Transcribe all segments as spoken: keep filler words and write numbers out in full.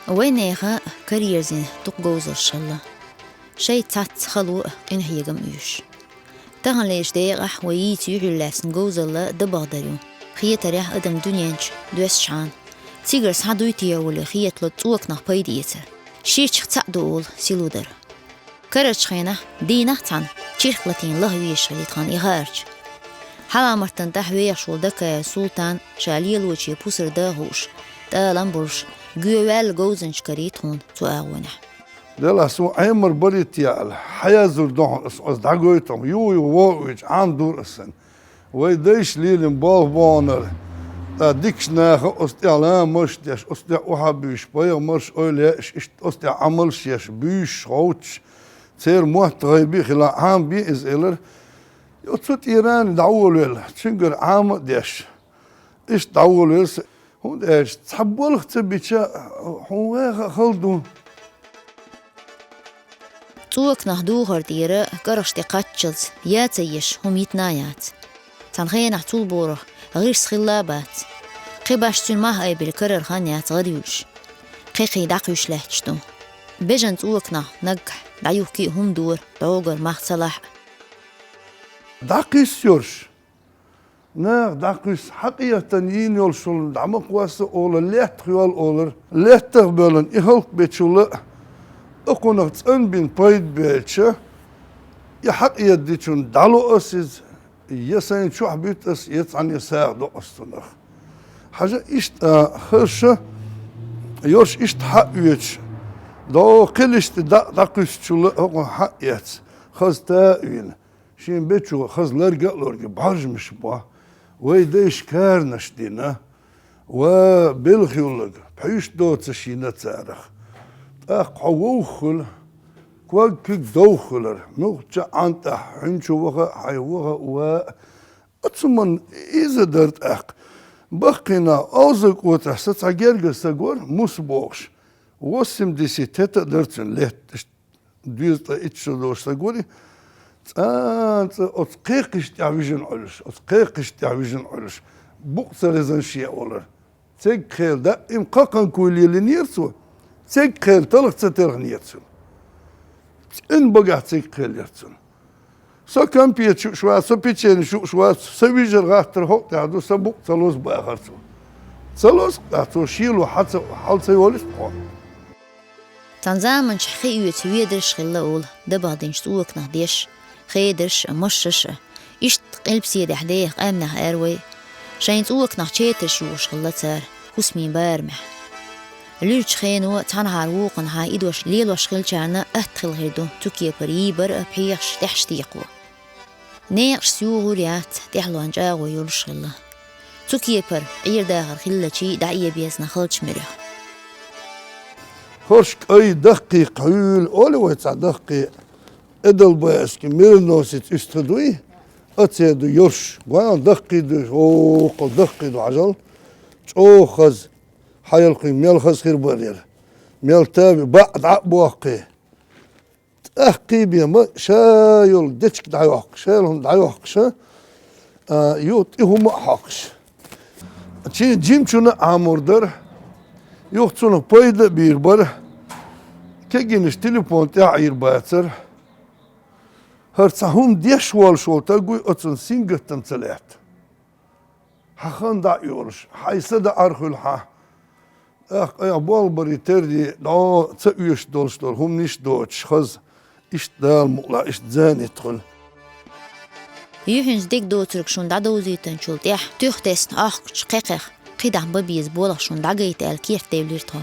Вайнаьха караерзийна дукха говзалш хилла. Шайца цхьацца хало а, къинхьегам а оьшуш. Таханлерчу декъехь вай йийца юьхьарлаьцна говзалла дабагӀа дар ю, хетарехь, адам дуьнен чу доьссичхьана. Цигара схьа дуй те олий хетало цӀоканах пайда эцар. Ширчех цхьаъ ду олу силудар. Карарчу хенахь дийнахь а цхьаьна чирх латийна лаха везаш хилла тхан и хаарча. Хьаламартан тӀехь вехаш волу Дакаев Султан ша лелочу пусар дан а хууш, тӀалам а болуш, гоьваьлла говзанча карий тхуна цу агӀонехь. Делахь, суна Ӏемар барийта яьлла, хьан язлур ду хьуна ас, ас дӀагойту хьуна, юха-юха вогӀуьйтуш Ӏамадора ас сан. Вай дайша лелийна болх бу хьуна хӀара. Ткъа дикачу наха оцу тӀехь ламазаш деш, оцу тӀехь охьабуьйсуш, пайхамарша ойла еш, иштта оцу тӀехь Ӏамалш еш, буьйсуш, ховтуш, церан мотт гӀайби а хилахь, Ӏамабе иза элира. Оцу тӀера дӀаволавелла, цуьнгара Ӏама а деш, иштта дӀаволавелла ас. ХӀунда аьлча цхьа болх ца бича, хьуна ваха а хала ду. ЦӀоканах духар тӀера кӀаргӀаш тӀе кхаччалц яц а еш хӀума йитина а яц. Цхьана хенахь цул борах гӀирс хилла а бац. Кхин башха цуьнан мах айбелла карара хан яц гӀаруьйлуш. Кхин-кхин дӀакхуьйсуш лаьтташ ду. Бежан цӀоканах наггахь дӀаюхкий а хӀума дора, дӀогара мах ца лахь а. ДӀакхуьссу йоьрш. Наха дӀакхуьссу, хьакъехатан йийна йолуш йолу дӀа ма кхосса олура, лаьттах йол олура. Лаьттах а бевлла, и хӀаллакбечул а, кхунах цӀанбина пайда баьлча, и хьакъехатан дичунна дӀало ас иза, я сайна чохь буьту ас, я цхьаьна сагӀа до ас цунах. Хьажа иштта, а, хаза ша, йоьрш иштта хьаоьцуш, дӀо кхелишта дӀа а дӀакхуьссучул а хӀокхунна хьаэцна, хаза та а вина. Шен бечо хаза ларга а лорге бӀаржамаш бо, вай дайша каранаш дина, ва белхаллаг, пхьуьйш доцуш йина царах. ТӀаккха хьо вовхахула, ког-куьг довхахулара, муьлххачу ӀантӀахь хьуьнчу ваха а, хьайн ваха а, ва а. Оцу манна иза дара тӀаккха. Баккхийна Алза кӀотахь сан цхьа гергара стаг вара, Муса бохуш, восемьдесят тета а дара цуьнан летта. Доьза тӀе итт шо долуш стаг вара и, цӀан-цӀа оцу кхекхаш тӀехь вижина Ӏуьллуш, оцу кхекхаш тӀехь вижина Ӏуьллуш, букъ ца резина шен олура. Цеггахела даима кхакханкуй лелийнера цо, цеггахела талха ца телхинера цуьнан. ЦӀена багахь цеггахела яра цуьнан. Со кампет шуьуш вац, со печени шуьуш вац, сан вижар гӀаттар хӀокху тӀехь ду, сан букъ ца лозу бахара цо. Ца лозу, ткъа цо шело хьал ца, хьал ца йолуьйту тхо. Цхьана заманчохь хи оьцу ведарш а хилла олу дабагӀа динчу цӀоканах деш, хедарш а, машшаш а. Иштта къилбаседехь деха къаьмнех аьлла вай. Шайн цӀоканах четарш юхуш хилла цара, хӀусамийн барамехь. Луьрачу хено цхьанхьара вукхунхьа идош лелош хиллачарна атта хила хир ду цу кепара йийбар а, пхьегӀаш, тӀехьаш текхо. Некъашца юхур яц, тӀаьхьалонан чӀагӀо йолуш хилла. Цу кепара Ӏер-дахар хиллачий дӀаэбезна халчу муьрехь. ХӀорш кӀай даккхий кхуьйла, олу вай цхьа даккхий, эдалбаьски мироносец уьстагӀа дуй, оцу ду йорш, ван даккхий ду, хӀокхул даккхий ду хьажал, чӀогӀа хаза, хьаялкхуьнга мел хаза хир бара яра, мел таби баъ дӀа а боккхий. ТӀаккхий бен ма ша йолу дечиг дӀайоккхуш, ша йолу хӀума дӀайоккхуш, а, юха тӀе хӀума а хьокхуш. Чи жимачунна а Ӏамор дара, юха цунах пайда а бийр бара, кегийнаш телефон тӀехь а Ӏийр бацара. ХӀара цхьа хӀума деш волуш волу стаг вуй, оцунна сингаттам ца лаьтта. Хьан хан дӀа а йолуш, хьайн са даар хуьлу хьан. ТӀаккха айхьа болх барий терри, дӀо ца оьшуш долуш долу хӀуманаш а доцуш, хаза, иштта Дала мукъ лахь, иштта занит хуьлу. Юьхьанца дегдоцург шуна дӀадовзийтинчул тӀаьхьа туьха тесна Ӏохкучу кхекхех кхидӀа бан беза болх шуна дӀагайта аьлла кертдевлира тхо.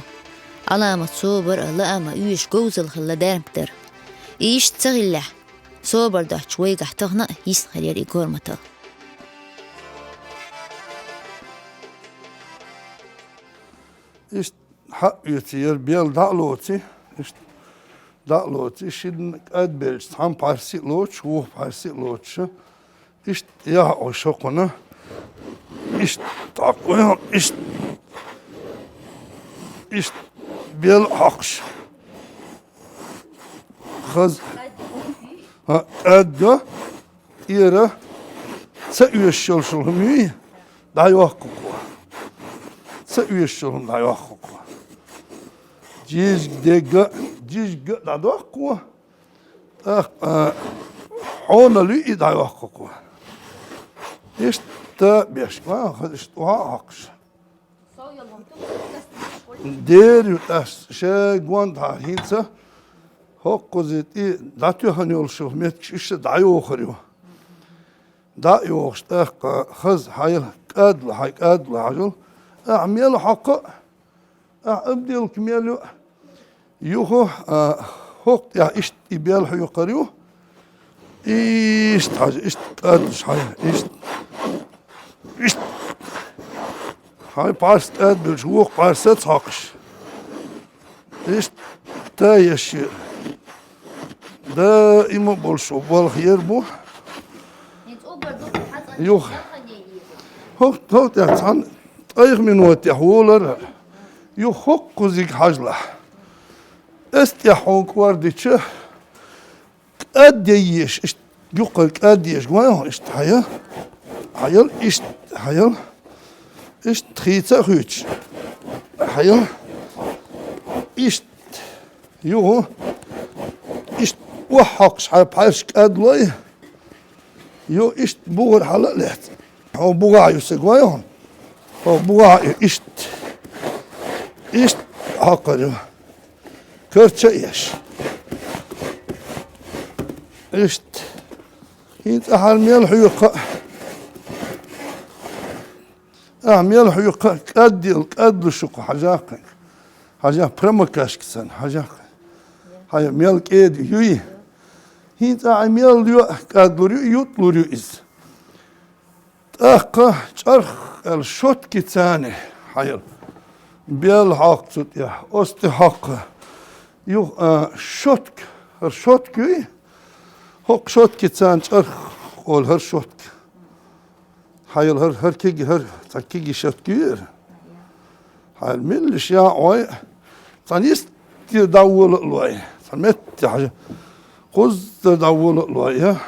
Ӏаламат собар а, лаам а оьшуш говзалла хилла даьрмик дара. И иштта ца хиллехь, собар доцчу вайгахь тахана а йисна хир яра и горматалла. Иштта хьаъ оьций яра, бел дӀа а лоций, иштта дӀа а лоций, шина кӀадбелча цхьана пхьарсе а лоцуш, вукху пхьарсе а лоцуш, иштта яхьа Ӏо шо кхунна, иштта тӀаккха, иштта, иштта бел а хьокхуш. Хаза. ХӀа, кӀадда, тӀера, ца оьшуш йолуш хӀума юй, дӀайоккху кхо. Ца оьшуш йолу хӀума дӀайоккху кхо. Жижиг дега, жижиг дӀадоккхо. ТӀаккха, а, хьона луьи дӀайоккхо. Иштта беш, ва, хаза иштта ваха хьокхуш. Дер ю тӀас, ше гондахьа хӀинца, хӀокхузи тӀи дӀатоьхна йолуш йолу меттигаш иштта дӀайохур ю. ДӀа а йохуш, тӀаккха хаза хьайла, кӀадла хьай, кӀадла хьажал, ахьа мел хьокху а, ахьа абделка мел ю а, юха, а, хӀокху тӀехь иштта и бел хьоькхур ю. Иштта хьажа, иштта кӀаддаш хьайла, иштта. Иштта. Хьай пхьарс кӀадбелча, вукху пхьарсаца хьокхуш. Иштта еш. Даима а болуш ву, болх ер бу. Юха. ХӀокху, хӀокху тӀехь цхьана тӀайх минотехь волар. Юха хӀокхузиг хьажлахь. Эс тӀехь хьуна кӀордича, кӀад яйеш, иштта юккъара кӀад еш, гой хьуна, иштта хьаял, хьаял, иштта хьаял, иштта хийца а хуьйцуш, хьаял, иштта юха, иштта охьахьокхуш хьай пхьаьрша кӀадлой, ю иштта бугӀар хьала а лаьцна. Хьо бугӀа ю са, гой хьуна, хьо бугӀа ю иштта, иштта хьокхур ю. Карча а еш. Иштта. ХӀинца ахьа мел хьоькху а. Ахьа мел хьоькху а, кӀаддел, кӀадлуш ю кху хьажаккхинга. Хьажа промокашка санна, хьажаккхинга. Хьай мел кӀеда юй. ХӀинца ахьа мел йо а, кӀадлур ю, ютлур ю иза. ТӀаккха чӀарх аьлла шотки царна хьаял. Бел хьокху цу тӀехь, оцу тӀе хьокху. Юха, а, шотка, хӀара шотка юй? ХӀокху шотки царна чӀарх олу, хӀара шотка. Хьаял хӀара, хӀара киги, хӀара цхьа киги шотка юй хӀара. Хьаял меллиш я Ӏой, цхьана йистте дӀавола а лой, цхьа метте хьажа, кхузза дӀавола а лой, я.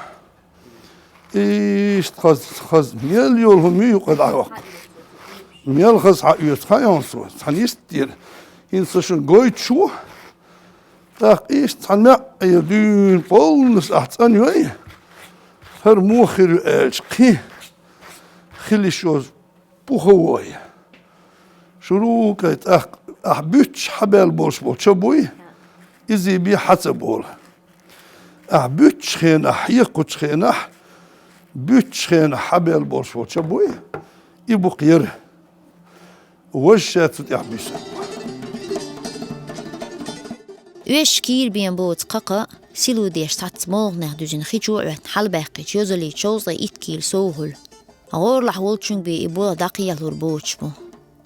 Иштта хаза, хаза, мел йолу хӀума юкъа дӀайоккху. Мел хаза хьаоьцу хьан йолу цо, цхьана йистера. ХӀинца шуна гойтуш ву. ТӀаккха иштта цхьана маьӀӀера дуьйна полнаш ахь цӀан йой. ХӀара муха хир ю аьлча, кхин хила йиш йолу пуховой. Шурукай тӀаккха ахь буьттуш хьабаьлла болуш болу ча буй, изий бен хьа ца болу. Ахь буьттуш хенахь, хьекхучу хенахь, буьттуш хенахь хьабаьлла болуш болу ча буй, и бу кхера. Важа ша цу тӀехь буьсур. Оьшуш кийра бен боцу кхакха, силу деш цхьацца молханех дуьзина хи чу а Ӏоьттина хьалабаьккхича, йозаллин човзткъе итт кийла сов хуьлу. ГӀоралахь волчуьнга бен и болх дӀакхелхалур боцуш бу.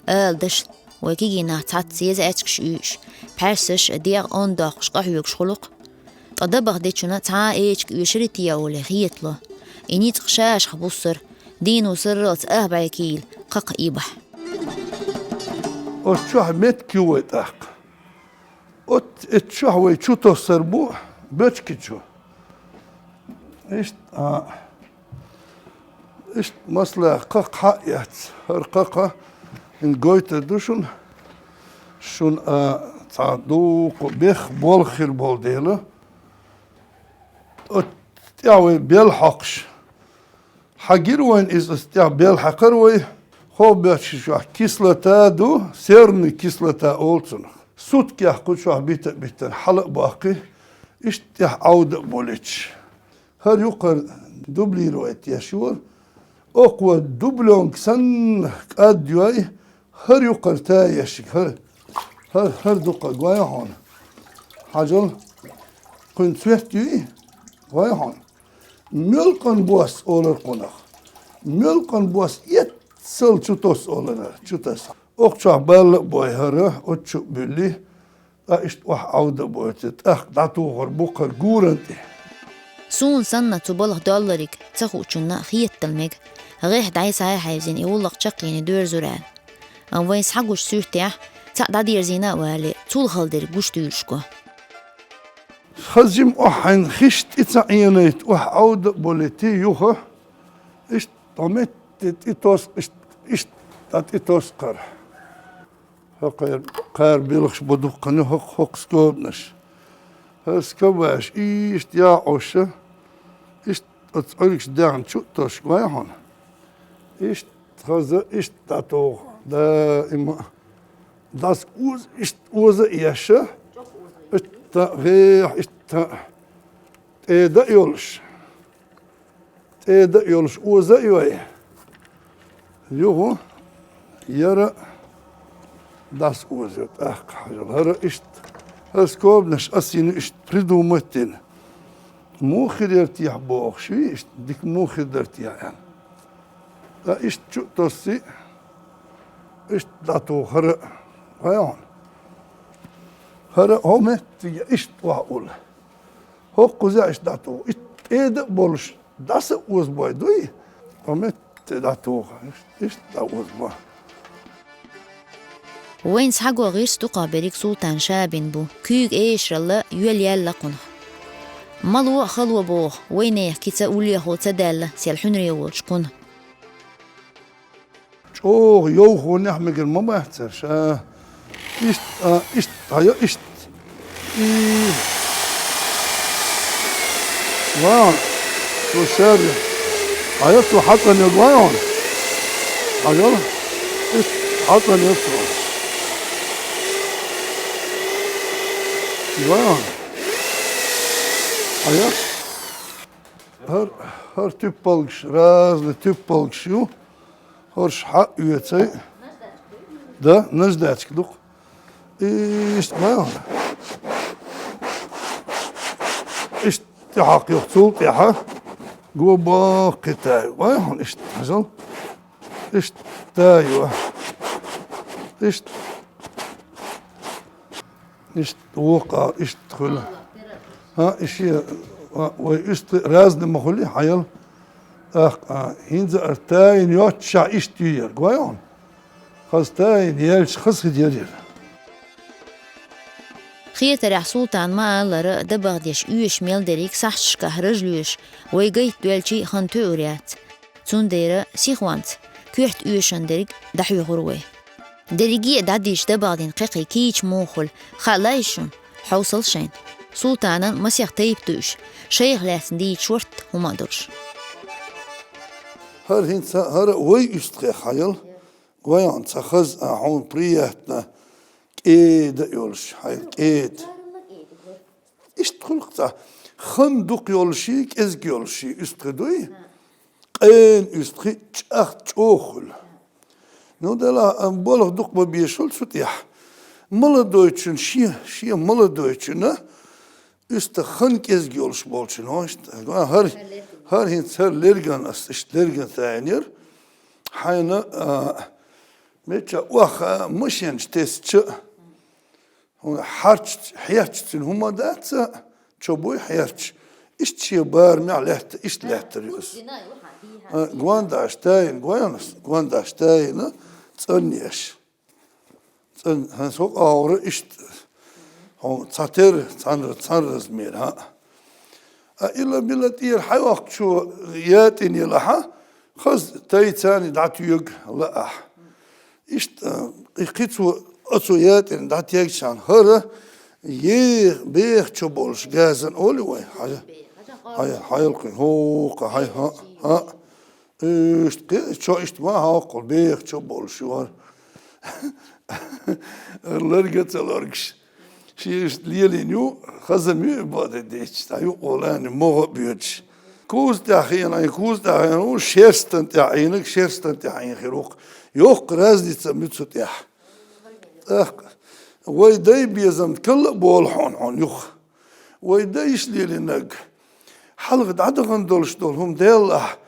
Ала дашна, вай кегий нах цхьацца еза аьчкаш уьйуш, пхьаьрсаш а, дегӀ онда доккхуш къахьоьгуш хуьлу-кх. Ткъа дабагӀа дечунна цхьа а эчиг оьшура те олий хетало. И ницкъ ша-шах буссура, дийно сарралц ах бӀе кийла кхакха ибахь. Оцу чохь меттиг ю вай тӀаккха. Оцу, эцу чохь вай чу тосур бу бочки чу. Иштта, а, иштта, масала, кхакха хьа а эцна, хӀара кхакха, хӀинца гойтур ду шуна, шуна, а, цхьа дукха бех болх хир болу дела, оцу тӀехь вай бел хьокхуш, хьан гира вайна иза, оцу тӀехь бел хьаькхира вай, хӀокху бочки чохь кислота ду, серная кислота олу цунах. Суткех кху чохь бита а биттина хьала а боккхий, иштта тӀехь Ӏовда а болуьйтуш. ХӀара юккъара дублировать еш йора. Окхо дублёнка санна кӀад йой, хӀара юккъара та ешиг, хӀара, хӀара, хӀара дукха гой хьуна. Хьажал, кхуьнан цвет юй, гой хьуна. Муьлкъан бос олар кхунах. Муьлкъан бос эццал чу тосу олар, чу таса. Окху чохь балла а бой хӀара, оцу чу а буьллий, ткъа иштта охьа Ӏовда а бойту, тӀаккха дӀатухур бу кхара гуран тӀе. Суна санна цу балха доллариг ца хуучунна хетадала мега, гӀехь дӀай схьа а хьаьвзина и гӀуллакх чекхъяьнна доьрзур аьлла. Амма вайн схьагучу суьртехь, цхьаъ дӀадерзийна а валале, цул хала дерг гуш дуьйлуш го. Хаза жима охьайна хиш тӀе ца Ӏенайта, охьа Ӏовда а болуьйтий юха, иштта дӀа метте тӀе тос-, иштта, иштта дӀа тӀе тоскхара. ХӀокхар кхара белхаш бу дуккха, хӀокху, хӀокху скобанаш. ХӀара скобаш иштта яӀоша, иштта оцу Ӏуьргаш даьхна чу а тосуш, гой хьуна. Иштта хаза, иштта дӀатоху. Даима дӀаса оза, иштта оза а еш, иштта гӀехьа, иштта тӀеда а йолуш. ТӀеда а йолуш оза а йой. Юха яра дӀаса оза йо тӀаккха хьажал. ХӀара иштта, хӀара скобанаш ас йина иштта придумать дина. Муха хир яра техьа бохуш, иштта дика муха хир дара техьа аьлла. Ткъа иштта чу а тосси, иштта дӀатоху хӀара, гой хьуна. ХӀара хӀо меттиг иштта охьа улла. ХӀокхуза иштта дӀатоху. Иштта тӀеда а болуш, дӀаса а озабой дуй? Хьо метта тӀе дӀатоху. Иштта, иштта дӀаозабо. Вайна схьаго гӀирс дукхах берриг Султан ша бина бу. Куьйга эшаралла йоьлла яьлла кхунах. Мало а хало боху, вайнехан кица уллехула ца даьлла сел хьуьнре волчу кхунах. ЧӀогӀа йовхонехь мегар ма бац цара ша. Иштта, а, иштта, хьайо, иштта. И. Ва, цо шаьрра. Хьайо, цо хьацӀанйо, гой хьуна. Хьайо, иштта хьацӀанйо цо. Гой хьуна. Хьайо. ХӀара, хӀара туьппалгаш, разный туьппалгаш ю. ХӀорш хьа а оьций. Да, наждачка ду-кх. Иштта ма. Иштта тӀехьакха юха цул тӀаьхьа. Го баккхий тай. Вай хьуна иштта, хьажал. Иштта тай ю. Иштта. Иштта вукху, иштта хуьлу. ХӀа, и шен, а, вай уьстагӀий разный ма хуьлий, хьаял. ТӀаккха, а, хӀинца ара тайна йоццушехь иштта ю яра, гой хьуна? Хаза тайна яьлча, хаза хир яра яра. Хетарехь, Султана ма-аллара, дабагӀа деш оьшуш мел дерриг сахьташкахь ража лоьшуш, вай гайта доьлчий хан тоьур яц. Цундела сихонца коьрта оьшан дерриг дӀахьоьхур вай. Дерриге а дӀадийча дабагӀдина кхекхий кийча муха хуьлу, хааллий шуна? Хьовсал шайна. Султанан масех тайпа ду уьш, шайх лаьцна дийца шортта хӀума а долуш. ХӀара хӀинца, хӀара вай уьстагӀех хьаял, гой хьуна, цхьа хаза, а, хьуна приятно, кӀеда а йолуш, хьаял кӀеда. Иштта хуьлу-кх цхьа хан дукха йолуший, кӀезиг йолуший уьстагӀий дуй? Къена уьстагӀий чӀагӀ чӀогӀа хуьлу. Ну, делахь, а, болх дукха ма бешал цу тӀехь. Молодойчун шен, шен молодойчунна уьстагӀ хан кӀезиг йолуш болчун, хӀоштта. ХӀара, хӀара хӀинца хӀара лерган ас, иштта лерган тайнера. Хьайна, а, мичча охьа машенаш тесча, хӀунда хьарчча, хьерчча цуьнан хӀума дац, чо буй хьерчча. Иштта шен барамехь лаьтта, иштта лаьттар ю ас. А, гондаш тайна, гой хьуна ас, гондаш тайна, цӀанъеш. ЦӀан-, хӀан со къагӀора иштта. Хьо цхьатерра, цхьанра, цхьан размер, хӀаъ. А ила-била тӀера хьайоккхучо ятӀина елахьа, хаза тайцани дӀатоьгу лаахь. Иштта, кхи-, кхин цо, оцо ятӀина дӀатегчхьана, хӀара е-, беха чо болуш газан олу вай, хьай-, хьай-, хьайлакхин, хӀокху, хьай-, хӀа-, хӀа-, иштта кхи-, чо иштта ма хьоккхул, беха чо болуш вара. Ларга а ца лоргуш. Шен иштта лелийна ю, хаза ма ю и баде дечча, дӀа юкъа лаьнна могӀа а боьдуш. Куза тӀехь хиъна, куза тӀехь хиъна ву, шерстан тӀехь Ӏийнарг, шерстан тӀехь Ӏийна хир ву-кх. Йоккха разница ма ю цу тӀехь. ТӀаккха вай дай безам калла а болу хьуна, хьуна юха. Вай дайша лелийнарг. Хьалха дӀадахана долуш долу хӀума деллахь,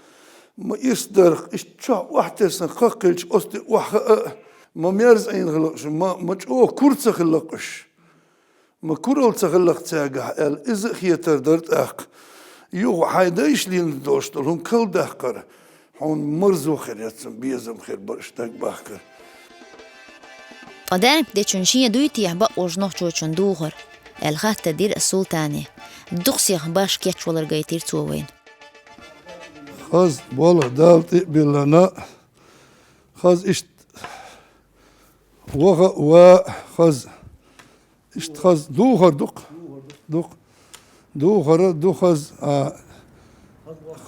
ма ирс дарх, иштта чохь охьатесна кхаккхилча оцу тӀе охьахаа а, ма мерза Ӏийна хилла уьш, ма, ма чӀогӀа кура ца хилла уьш. Ма куралла ца хилла цаьргахь аьлла, иза а хетар дара тӀаккха. Юха хьайн дайша лелийна долуш долу хӀума калдаккхара, хьуна марзо хир яц, безам хир бара уьш дагабахкара. Ткъа Даймат дечун шен дуй техьа бакъволчу нохчочун духар? Аьлла хаттар дира ас Султане. Дукха сиха баш кечвалар гайтира цо вайна. Хаза болу Далла тӀе а биллина, хаза иштта Ваха ва хаза. Иштта хаза духар дукх. Дукх. Духар а ду хаза, а,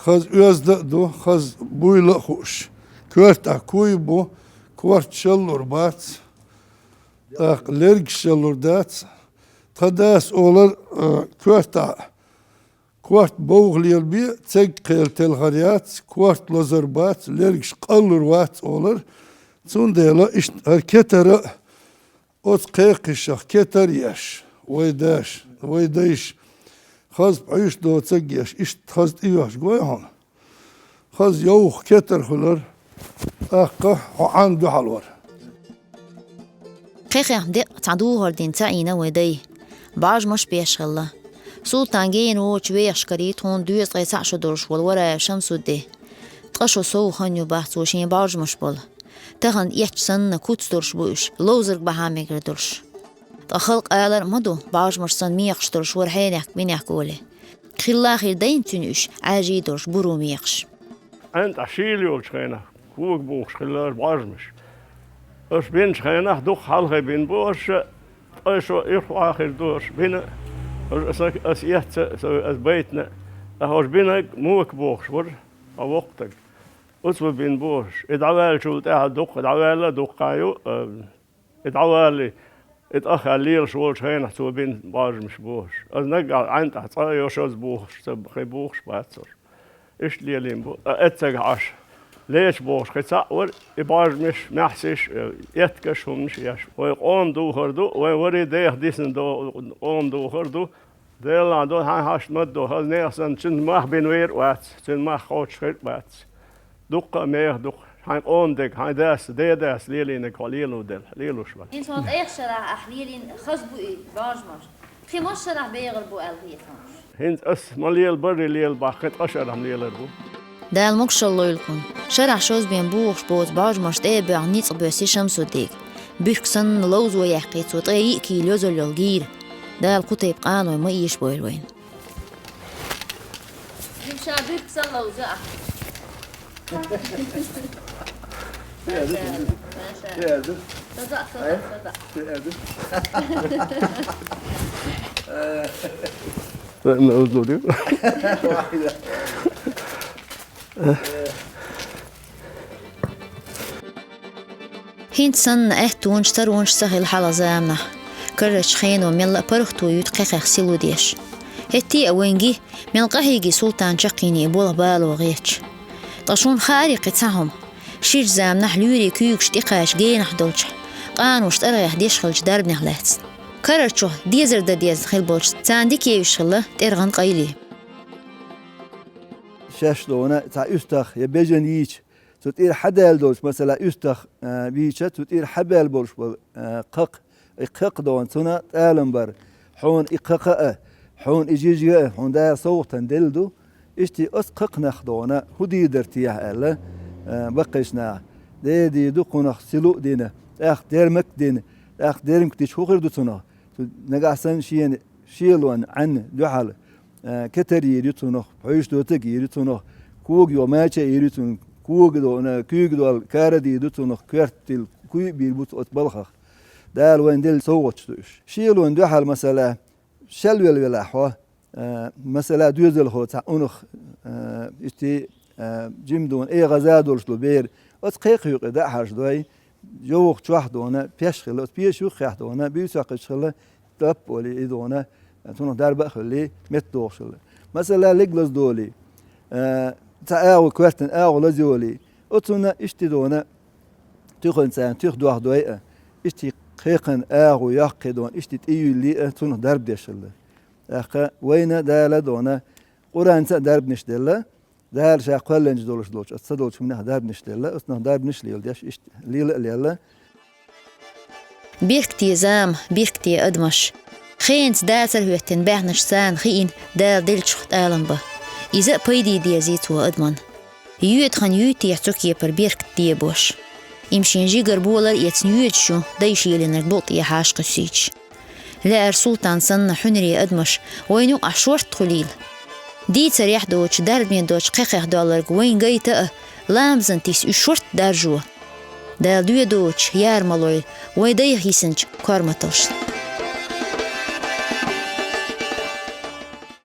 хаза оьзда а ду, хаза буйла а хууш. Коьрта куй бу, корта шаллур бац. ТӀаккха лергаш шаллур дац. Тха дас олар, а, коьрта корта бовха лелабе, цег кхел телхар яц, корта лазар бац, лергаш къаллур вац олар. Цундела иштта хӀара кетара а, оцу кхекхишах кетар а еш, вай даш, вай дайш, хаза пхьуьйш доцаг а еш, иштта хаза тӀеоьхуш гой хьуна. Хаза йовха кетар хуьлар, тӀаккха хьо Ӏан дуьхьал вара. Кхехьа декъа цхьа духар дина ца Ӏийна вай дай. БӀожмаш беш хилла. Султан гена воцучу вехаш карий тхуна доьзткъе цхьаъ шо долуш волу Вараев Шамсудди. Ткъа шо сов хан ю бах цо шен бӀожмаш болу. Тахана эцча санна куц долуш бу уьш, ловзарг бахьа мегар долуш. Ткъа халкъ алар а ма ду, бӀожмаш санна мекхаш долуш вара хьенехк-минехк олий. Хилла хир дайна цуьнан уьш, Ӏаьржий долуш буро мекхаш. Ӏен тӀехь шийла йолчу хенахь, кога бухуш хилла бӀожмаш. Аша бинчу хенахь дукха хьалхе бина бу аша, ткъа шо ирхъахир ду аша бина. Аша аса, аса эцна, аса байтина, тӀаккха аша бинарг мока бохуш вара, ткъа воккхатаг. Оцо бина бу аша. И дӀаваьллачул тӀаьхьа дукха, дӀаваьлла а дуккха ю, а, и дӀаваллий, и тӀаххаьлла лелаш волчу хенахь цо бина бӀожмаш бохуш. Аса наггахь Ӏен тӀехь цкъа а йо шозза бухуш, ца хи бухуш бац аша. Иштта лелийна бу, а эццагахь Ӏаш. Леча бохуш хи цхьаъ вара, и бӀожмаш, маьхьсиш, э, эткаш, хӀуманаш еш. Вай къоман духар ду, вай вари деха дисина до-, къоман духар ду. Делахь ду, хьайн хьашт ма ду, хаза нехан санна, цуьнан мах бина вер а вац, цуьнан мах кхочуш хир а бац. Дуккха а меха ду-кх, хьайн къоман дерг, хьайн дас, ден дас лелийнарг хьо лело делла, лелош вац. ХӀинца хьо тӀех шарахь ахь лелийна хаза бу и бӀожмаш. Кхин масса шарахь бегӀар бу аьлла хета хьуна? ХӀинца ас ма лела барри лела бах, кхин ткъа шарахь лелар бу. Дала могушалла лойла кхунна. Шарахь шозза бен бухуш боцу бӀожмаш тӀе а боьхна ницкъ боьсси Шамсуддига. Буьрка санна ловзо яьккхи цо ткъе йиъ кийла йозалла йолу гийра. Дала кху тайпа къаной ма эшабойла вайна. Ша буьрка сан ловза ахь. Ша буьрка сан ловза ахь. ХӀинца санна аьттонаш, царонаш ца хилла хьалха заманахь. Карарчу хено мелла а паргӀато юьту кхехьех силу деш. ХӀетте а вайн ги, мел къахьийги Султан чаккхийне болх бало гӀерташ. Ткъа шуна хаарий кхин цхьа хӀума? Ширачу заманахь лоьрийн куьйгаш тӀекхача генахь долчохь, къанош тӀаргӀех деш хиллачу дарбанех лаьцна. Карарчух дезар дан дезна хилла болчу царна дика евзаш хилла тӀергӀан къайле. Шаьш дона цхьа уьстагӀ я бежан йийча, цу тӀера хьадаьлла долчу, масала, уьстагӀ, а, вийча, цу тӀера хьабаьлла болуш болу, а, кхакха, и кхакха дона цунна тӀалам бар. Хьуна и кхакха а, хьуна и жижига а, хьуна Дала совгӀатана делла ду. Иштта оцу кхакханах дона хӀун дийр дара техьа аьлла, а, баккхийчу наха. Дера дийр ду кхунах силу а дина, тӀаккха дермак а дина, тӀаккха дермак дича хӀун хир ду цунах? Цу нагахь санна шена шелонан Ӏаьнна дуьхьал, а, кетар йийр ю цунах, пхьуьйш доцаг йийр ю цунах, кога йо мача а йийр ю цунах, кога дона, куьйга дол кара а дийр ду цунах, коьрта тилла куй а бийр бу цо оцу балхах. Дала вайна делла совгӀаташ ду уьш. Шелонан дуьхьал, масала, шел велла велахь хьо, а, масала, доьзалхо цхьа унах, а, итти, а, жима дона, эгӀаза долуш ду бер, оцу кхекхьа юкъе даа хьажа дой, йовха чохь дона, пеш хилла, оцу пеша юххехь дона, буьйсакхуьйсуш хилла, тап а вали, и дона, цунах дарба а хилли, метта дохуш хилла. Масала, леглаз доли, а, цхьа агӀо, коьртан агӀо лаза йоли, оцунна иштта дона, туьханца туьха дохь дой а, иштта кхекхан агӀо йоккхий дона, иштта тӀеюьлли а, цунах дарба деш хилла. ТӀаккха вайна Дала дона, Къуранца а дарбанаш делла, Дала ша кхоьллинчу долуш долчу, оцу ца долчу хӀуманех дарбанаш делла, оцунах дарбанаш а леладеш, иштта лела а лелла. Биркте зама, биркте адамаш. Хенаца дацара хӀоьттина баьхначу царна хиъна Дала деллачух тӀалам бан. Иза а пайде дезий цо адаман. Йоьдахана юй техьа цу кепара биркат дебош? Им шен жигара болар а эцна йоьдуш ю, дайша елинарг букъ тӀехьа хьаша кхуьссийча. Лаьара Султан санна хьуьнаре адамаш вайна юкъахь шортта хуьлийла. Дийцарехь доцуш, дарбане доцуш кхекхех долларг вайн гайта а, ламазан тиса уьш шортта даржо. Дала доьадоча яр ма лойла вай дайх йисинча корматалшта.